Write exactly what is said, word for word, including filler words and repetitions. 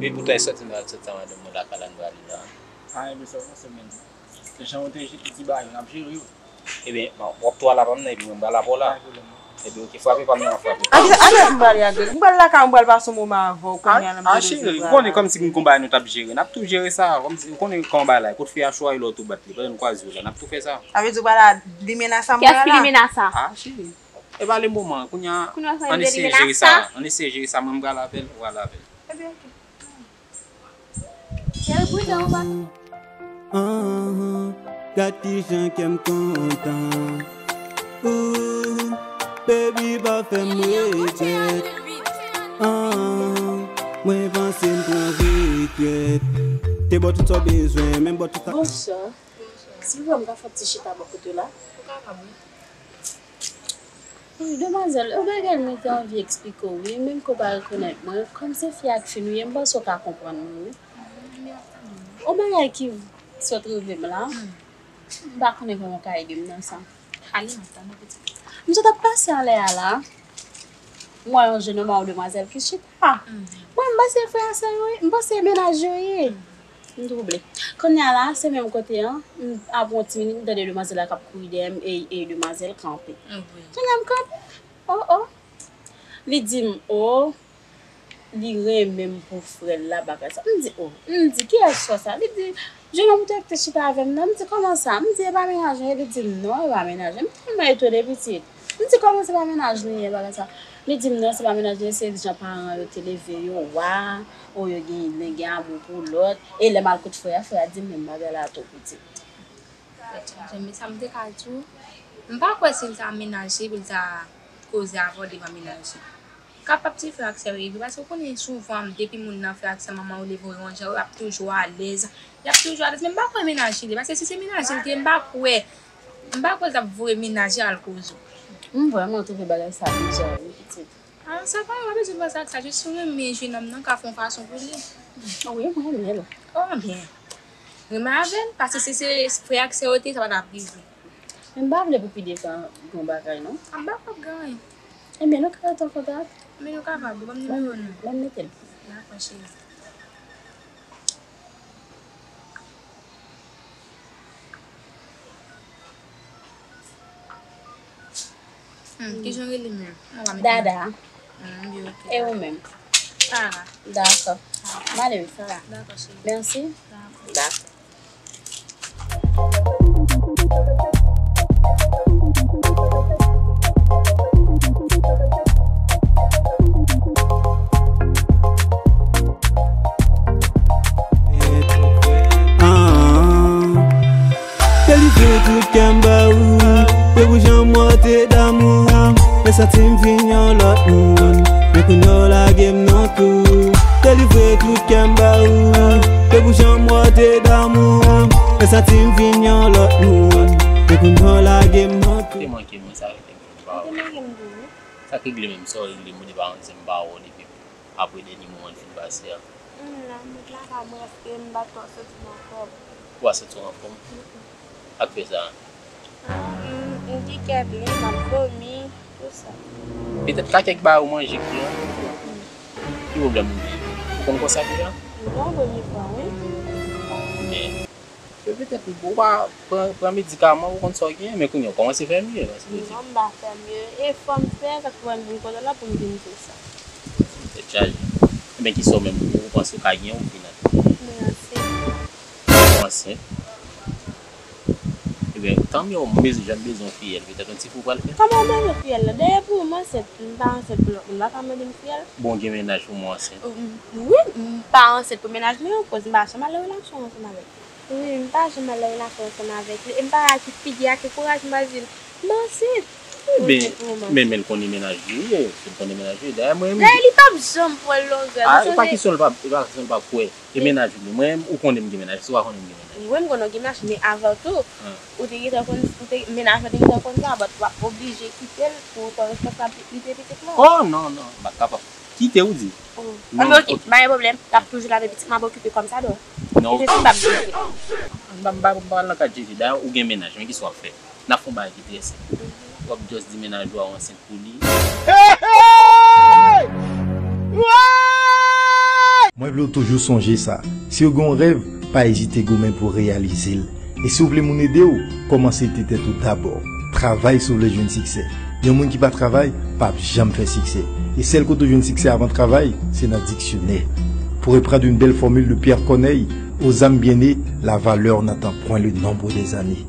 Epi poutan e sòti m al sòti a madanm mwen lakay la n prale la. A, ebyen sa w panse menm. Jan w te jete ti bagay yo, n ap jere yo. Ebyen, w ap tou al ap nan, epi mwen m pral ap la. Pa gen pwoblèm non. Ebyen, oke, frape pa m nan, frape. Ann, ann, ann, m prale ak, m pral lakay, m pral pase yon moman avè w, kounye a, n ap A, cheri, ou konnen kòmsi m gon bagay nou t ap jere. N ap tou jere sa, kòmsi, ou konnen kòman bagay la ye. Kote fè a cho a, e lè w tou bat li, pandan n kwaze w la, n ap tou fè sa. Sa vle di w pral limen nan sa m pral la? Kiyès ki limen nan sa? A, cheri. E pa le moman, kounye a, ann eseye jere sa, ann eseye jere sa, mwen m pral avè l, ou al avè l. Ebyen, oke. Kèl bouda ou pa. Ah, gad kijan kè m kontan. Ooh, baby pa fè m regrèt. Ah, mwen panse m pran retrèt. Te ba w tout sa w bezwen, menm ba w tout sa. Bonswa. Silvouplè, m ka fè yon ti chita bò kote w la? Ou kapab, wi. Wi, demwazèl, yon bagay mwen te anvi eksplike w, wi, menm ke w pa rekonèt mwen, kòm se fi ak fi nou ye, m panse w ka konprann mwen, wi. Yon bagay ki sot rive m la, m pa konnen kòman w ka ede m nan sa. Ale, m ap tann ou, pitit. M sot ap pase anlè a la, m wè yon jenòm ak yon demwazèl ki chita. Mwen, m panse frè a sè yo ye, m panse mennaj yo ye. M twouble. Kounye a la, se menm kote an, m ap yon ti minit, m tande demwazèl la k ap kouri dèyè m, e, e demwazèl kanpe. Kounye a m kanpe. Oh, oh. Li di m, oh, li renmen m pou frè l la, bagay sa. M di, oh. M di, kiyès sè sa? Li di, jenòm ou te chita avè m nan. M di, kòman sa? M di, e pa mennaj mwen? Li di m, non, e pa mennaj mwen. M tèlman etone, pitit. M di, kòman se pa mennaj li ye, bagay sa? Li di m, non, se pa mennaj li, se jan paran yo te leve yo, wa, o yo gen, len gen amou pou lòt. E lè m al kot frè a, frè a di m menm bagay la tou, pitit. Tèt chaje, men sa m te ka di w, m pa kwè si l ta mennaj li, pou l ta koze avè w devan mennaj li. Kapab ti frè ak sè yo ye vre, paske ou konnen souvan, depi moun nan frè ak sè manman yo leve yo yon jan, y ap toujou alèz, y ap toujou alèz, men m pa kwè mennaj li ye, paske si se mennaj li te ye, m pa kwè, m pa kwè l t ap voye mennaj li al koze w. M vrèman twouve bagay sa bizar, wi, pitit. Ah, sa pa, w pa bezwen panse ak sa, jis ou renmen jenòm nan, ka fè yon fason pou li. Wi, mwen renmen l. Oh, byen. Renmen avè l, paske si se frè ak sè yo te ye, sa pa t ap rive. Men m pa vle pou pi devan gen yon bagay, non. Ah, m pa kwè w ap gen anyen. Ebyen, nou ka rete an kontak? Men nou kapab, ban m nimewo w non. Ban m mete l. Dakò, cheri. Hmm, kijan w rele menm? Dada. Hmm, m byen, oke. E ou menm? Sara. Dakò. M ale wi, Sara. Dakò, cheri. Mèsi. Dakò. Dakò. Ah, delivre tout kè m ba ou, se pou jan m wè w te damou, men santi m vin yon lòt moun, men kounye w lage m nan tou. Delivre tout kè m ba ou, se pou jan m wè w te damou, men santi m vin yon lòt moun, men kounye w lage m nan tou. Te manke mwen, sa regle m, m pa wè. Te manke m tou, wi. Sa k regle menm, sa w regle m, ou te pa rann se m pa wè w depi apre dènye moman n fin pase a. M la, m ret lakay mwen paske m pa twò santi m anfòm. Ou pa santi w anfòm? Mm, mm. Sa k fè sa? Ah, m, m gen kè plen, m ap vomi, tout sa. Petèt ka kèk bagay ou manje ki an. Mm, mm. Ki pwoblèm ou genyen? Ou konn konsa deja? Non, premye fwa, wi. Men, Pe-, petèt ou pa pran, pran medikaman, ou konn sa w genyen, men kounye a w kòmanse fè mye, paske... Non, m pa fè mye. E fò m fè sa k pou m vin kote w la pou m vin fè sa. Tèt chaje. Ebyen, kisa w menm, ou panse w ka genyen, ou vin ak? Mwen ansent. Ou ansent? Ebyen, tanmye, m bezwen, jan m bezwen yon fiyèl, petèt yon ti fi w pral fè. Kòman w bezwen fiyèl la? Dayè pou m ansent, m pa ansent pou lòt moun, pa ka mande m fiyèl. Bon, w gen mennaj pou mwen ansent? Wi, m pa ansent pou mennaj mwen, akoz m pa janm al nan relasyon ansanm avèk li. Wi, m pa janm al nan relasyon ansanm avèk li. E m pa wè ak ki figi, ak ki kouraj m pral di l m ansent. Ebyen, men, men l konnen mennaj li ye, si l konnen mennaj li ye. Dayè, mwen menm. Dayè, li p ap janm pran longè. A, e pa kesyon l p ap, e pa kesyon l p ap kwè. E mennaj li. Mwen menm, ou konnen m gen mennaj, si w pa konnen m gen mennaj. Wi, m konnen w gen mennaj, men avan tou, ou te gentan konn, ou te, mennaj la te gentan konn sa, but w ap oblije kite l pou w pran responsablite pitit la. Oh, non, non, m pa kapab. Kite ou di? Oh. Non, anben, oke, pa gen pwoblèm. L ap toujou lave pitit, m ap okipe kòm sa dò. Non, oke. Pitit m p ap kite. M pa, m pa, m pa nan kad Jezi. Dayè, ou gen mennaj, men kisa w ap fè? N ap fè yon bagay ki trè senp. W ap just di mennaj ou a w ansent pou li. Hey! Hey! Woy! Mwen vle w toujou sonje sa. Si w gen yon rèv, pa ezite goumen pou w reyalize l. E si w vle moun ede w, kòmanse ede tèt ou dabò. Travay si w vle jwenn siksè. Yon moun ki pa travay p ap janm fè siksè. E sèl kote w jwenn siksè avan travay, se nan diksyonè. Pour reprendre une belle formule de Pierre Corneille, aux âmes bien nées, la valeur n'attend point le nombre des années.